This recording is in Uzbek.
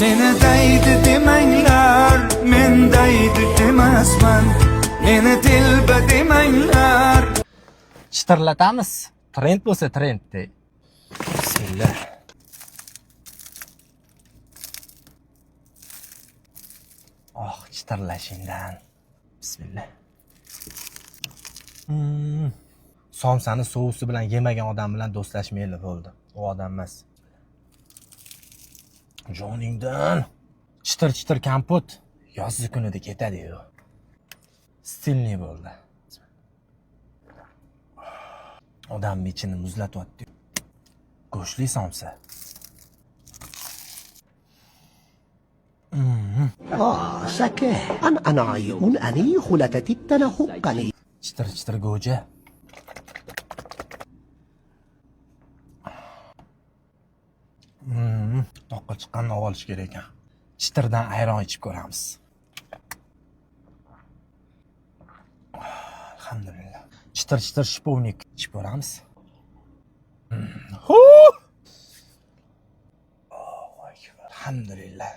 Meni daydi demanglar, men daydi emasman. Meni telba demanglar. Chitirlatamiz. Trend bo'lsa trend de. Bismillah. Oh, chitirlashingdan. Bismillah. Somsani sousi bilan yemagan odam bilan do'stlashmayli bo'ldi. U odam emas. Joningdan. Chitir-chitir kompot yozgi kunida ketadi-yu. Стильный bo'ldi. Odamni ichini muzlatyapti. Go'shtli somsa. Sake an anai un ani xulatatittana huqqani. Chitir-chitir go'ja. Toqqa chiqqanni olish kerak ekan. Chitirdan ayron ichib ko'ramiz. Alhamdulillah. Chitir-chitir шиповник ichib ko'ramiz. Hu! Allohu akbar. Alhamdulillah.